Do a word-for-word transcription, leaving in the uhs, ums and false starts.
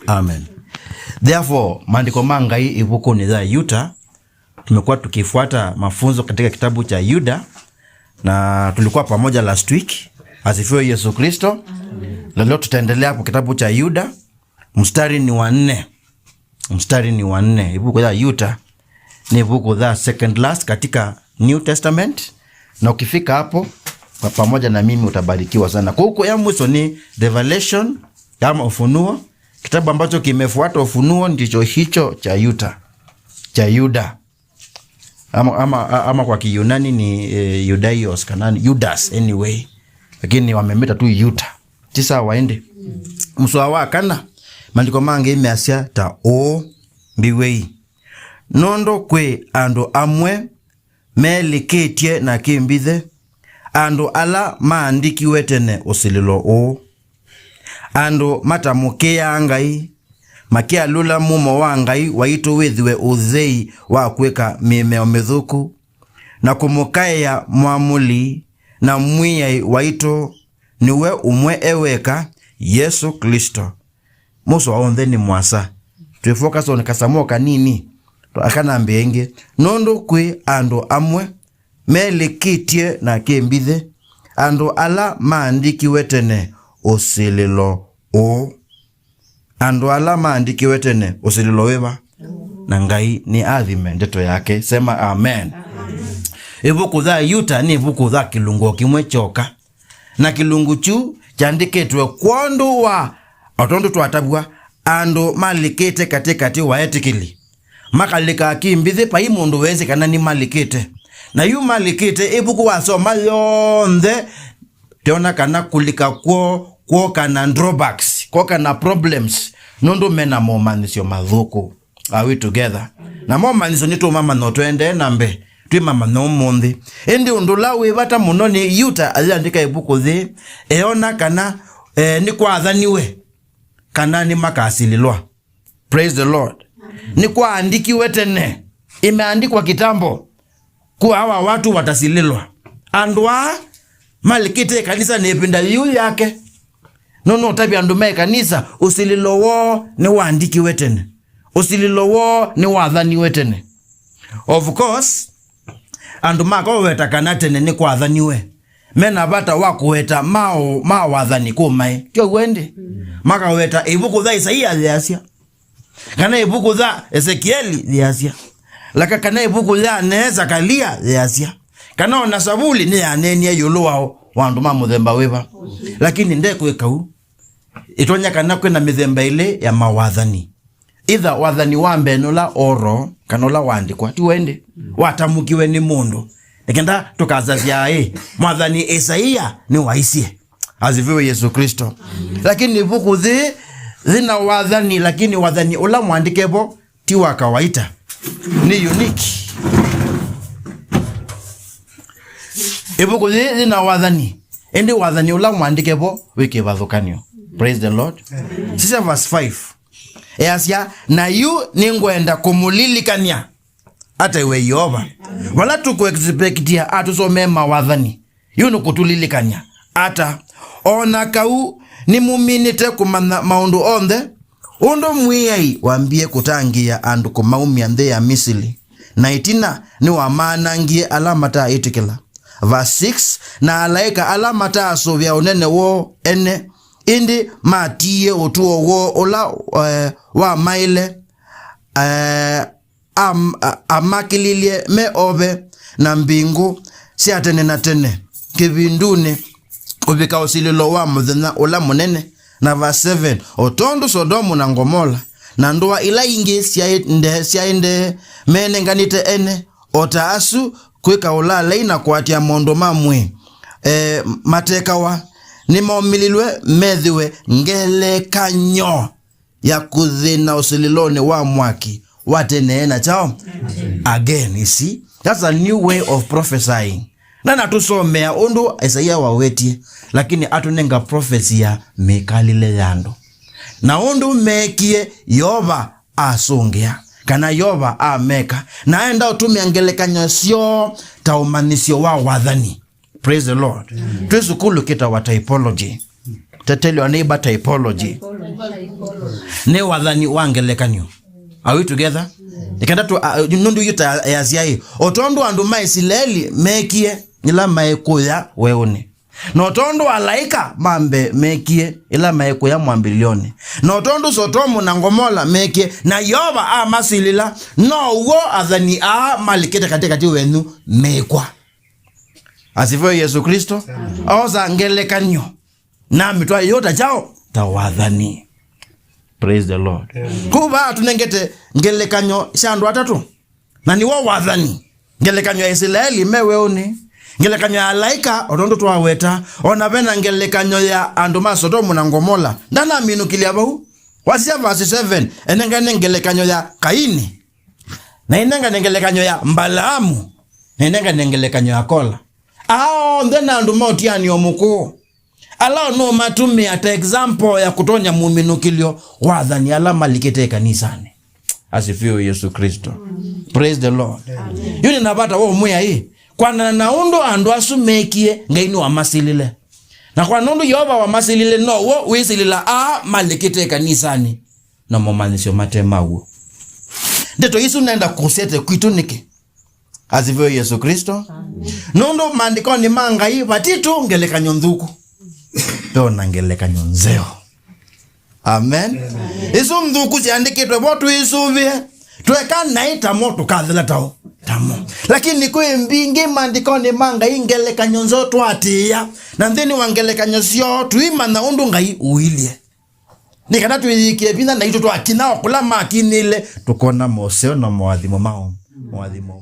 Amen. Therefore, maandiko ma Ngai ĩvukunĩ ya Yuta, tumekuwa tukifuata mafunzo katika kitabu cha Yuda, na tulikuwa pamoja last week. Asifiwe Yesu Kristo. Na leo tutaendelea hapo kitabu cha Yuda, mstari ni wa nne. Mstari ni wa nne. Ĩvuku ya Yuta nĩ ĩvuku ya second last katika New Testament, na ukifika hapo pa-, pamoja na mimi utabarikiwa sana. Kwa huko ya mwisho ni Revelation, ama Ufunuo. Kitabu ambacho kimefuata Ufunuo ndicho hicho cha Yuta, cha Yuda. Ama, ama, ama kwa Kiyunani ni, eh, Yudaios, kana ni Judas, anyway. Lakini wamemita tu Yuta. Ti sawa ĩndĩ. Mũsoa wa kana, maandĩko mangĩ measya ta ũũ, mbiw'ei. Nũndũ kwĩ andũ amwe melikĩtye na kĩmbithĩ, andũ ala maandikiwe tene ũsilĩlo ũũ, andũ matamũkĩaa Ngai, makyalũla mumo wa Ngai waitũ wĩthĩwe ũthei wa kwĩka mĩmeo mĩthũku, na kũmũkaĩa mwamũli na mwĩai waitũ, nĩwe ũmwe e weka, Yesũ Klĩsto. Mũsoa onthe nĩ mwasa. Twĩfocus on kasamũ kanini. Akanambĩa ĩngĩ. Nũndũ kwĩ andũ amwe melikĩtye na kĩmbithĩ, andũ ala maandikiwe tene ũsilĩlo ũũ. Andũ ala maandikiwe tene ũsilĩlo wĩva? Na Ngai nĩ athime ndeto yake. Sema amen. Ĩvuku ya Yuta nĩ ĩvuku ya kĩlungu kĩmwe kyoka. Na kĩlungu kyu kyandĩkĩtwe kwondũ wa, o tondũ twatavw'a, andũ malikĩte katĩkatĩ wa etĩkĩli. Makalika kĩmbithĩ, vai mũndũ weesĩ kana nĩmalikĩte. Na yu malikĩte, ĩvuku wasoma yonthe, teona kana kũlika kwoo kwoka na drawbacks, kwoka na problems, nũndũ mena momanyĩsyo mathũku. Are we together? Na momanyĩsyo nĩtũmamanya o tũendee na mbee, twĩmamanya ũmũnthĩ. Ĩndĩ ũndũ ũla wĩ vata mũno nĩ Yuta ayĩandĩka ĩvuku yĩĩ, eona kana, eh, nĩkwathaniwe kana nĩmakasilĩlwa. Praise the Lord. Nĩkwaandikiwe tene. Imeandikwa kitambo kuwa hawa watu watasilĩlwa. Andũ aa malikĩte ĩkanisa nĩ ĩvinda yĩu yake. No, no, ũtavya andũ me kanisa, ũsilĩlo woo nĩwaandikiwe tene. Ũsilĩlo woo nĩwathaniwe tene. Of course, andũ makoweta kana tene nĩkwathaniwe, mena vata wa kũweta mao ma wathani kũmaĩ. Tyo w'o ĩndĩ? Makaweta ĩvuku ya Isaia yĩasya, kana ĩvuku ya Esekieli yĩasya, laka kana ĩvuku ya nee Zakalia yĩasya, kana ona Savuli nĩyaneenie ĩũlũ wao, wa andũ ma mũthemba wĩva. Lakini ndekwĩka u. Ĩtonya kana kwĩna mĩthemba ĩlĩ ya mawathani. Either wathani wa mbee nĩ ũla oral, kana ũla waandĩkwa, ti w'o ĩndĩ? Watamũkiwe nĩ mũndũ. Nĩkenda tũkasasya, ĩ, mwathani Isaia nĩwaisye. Asifiwe Yesu Kristo. Lakini ĩvuku yĩĩ yĩna wathani, lakini wathani ũla mwandĩke vo ti wa kawaita. Nĩ unique. Ĩvuku yĩĩ yĩna wathani, ĩndĩ wathani ũla mwandĩke vo wĩ kĩvathũkany'o. Praise the Lord. Sisya verse five. Easya, na yu nĩngwenda kũmũlilikany'a ata we Yeova. Vala tũkũexpectia atũsomee mawathani, yu nĩkũtũlilikany'a ata? O na kau nĩmũminĩte kũmanya maũndũ onthe, ũndũ Mwĩai wambie kũtangĩĩa andũ kũmaumya nthĩ ya Misili, na ĩtina nĩwamaanangie ala mataaĩtĩkĩla. Verse six, na alaĩka ala mataasũvĩa ũnene woo ene, ĩndĩ matiie ũtũo woo ũla, eh, wamaĩle, eh, am-, a-, amakĩlilye me ove na mbingũ sya tene na tene kĩvindunĩ, kũvika ũsilĩlo wa mũthenya ũla mũnene. Na verse seven, o tondũ Sodomu na Ngomola na ndũa ila ingĩ syaĩ ndee, syaĩ ndee, menenganĩte ene, o ta asu kwĩka ũlaalai na kũatĩĩa maũndũ ma mwĩĩ, e, matekawa, nĩmaumĩlilwe methĩwe ngelekany'o ya kũthĩna ũsilĩlonĩ wa mwaki wa tene na kyaũ? Again, you see, that's a new way of prophesying. Na natũsomea ũndũ Isaia wawetie, lakini atũnenga prophecy ya mĩkalĩle ya andũ. Na ũndũ meekie, Yeova asũngĩa, kana Yeova ameka, na aenda ũtũmĩa ngelekany'o syoo ta ũmanyĩsyo wa wathani. Praise the Lord. Amen. Twĩ sukulu kĩtawa typology. Tell your neighbor, typology. Nĩ wathani wa ngelekany'o. Are we together? Ĩkenda tu, a, nũndũ yu ta yasyaĩ, o tondũ andũ ma Isilaeli mekie ĩla maĩ kũya weũnĩ, na o tondũ alaĩka ma mbee mekie ĩla maĩ kũya mwambĩlĩlyonĩ, na o tondũ Sotomu na Ngomola mekie, na Yeova amasilĩla, no w'o athani aa malikĩte katĩkatĩ wenyu mekw'a. Asifiwe Yesu Kristo. Oosa ngelekany'o na amĩtwaa yo ta kyaũ? Ta wathani. Praise the Lord. Kũu vaa atũnengete ngelekany'o sya andũ atatũ, na nĩwo wathani. Ngelekany'o ya Isilaeli me weũnĩ, ngelekany'o ya alaĩka, o tondũ twaweta, o na vena ngelekany'o ya andũ ma Sotomu na Ngomola. Ndanaminũkĩlya vau. Wasisya verse seven, enengane ngelekany'o ya Kaini, na inengane ngelekany'o ya Mbalaamu, na inengane ngelekany'o ya Kola. Aa onthe nĩ andũ ma ũtianĩo mũkũũ. Ala nũmatũmĩa ta example ya kũtonya mũminũkĩlyo wa athani ala malikĩte ĩkanisanĩ. Asifiwe Yesu Kristo. Praise the Lord. Yu nĩ na vata wa ũmwĩa ĩ, kwanana na ũndũ andũ asu mekie, Ngai nĩwamasilile. Na kwanana na ũndũ Yeova wamasilile, now'o wĩsilĩla aa malikĩte ĩkanisanĩ na momanyĩsyo mate maw'o. Ndeto isu nenda kũsete kwitũ nĩkĩ? Asifiwe Yesu Kristo. Nũndũ maandĩkonĩ ma Ngai vatitu ngelekany'o nthũku. Ndona ngelekany'o nzeo. Amen. Isu nthũku syandĩkĩtwe vo twĩsũvĩe. Tweka naĩ tamo tũkathela tao. Tamo. Lakini kwĩ mbingĩ maandĩkonĩ ma Ngai ngelekany'o nzeo twatĩĩa. Na nthĩnĩ wa ngelekany'o syoo, tũimanya ũndũ Ngai ũilye. Nĩ kana twĩyĩkĩe vinya naitũ twakinya o kũla makinyĩle, tũkona moseo na moathimo mao. Moathimo.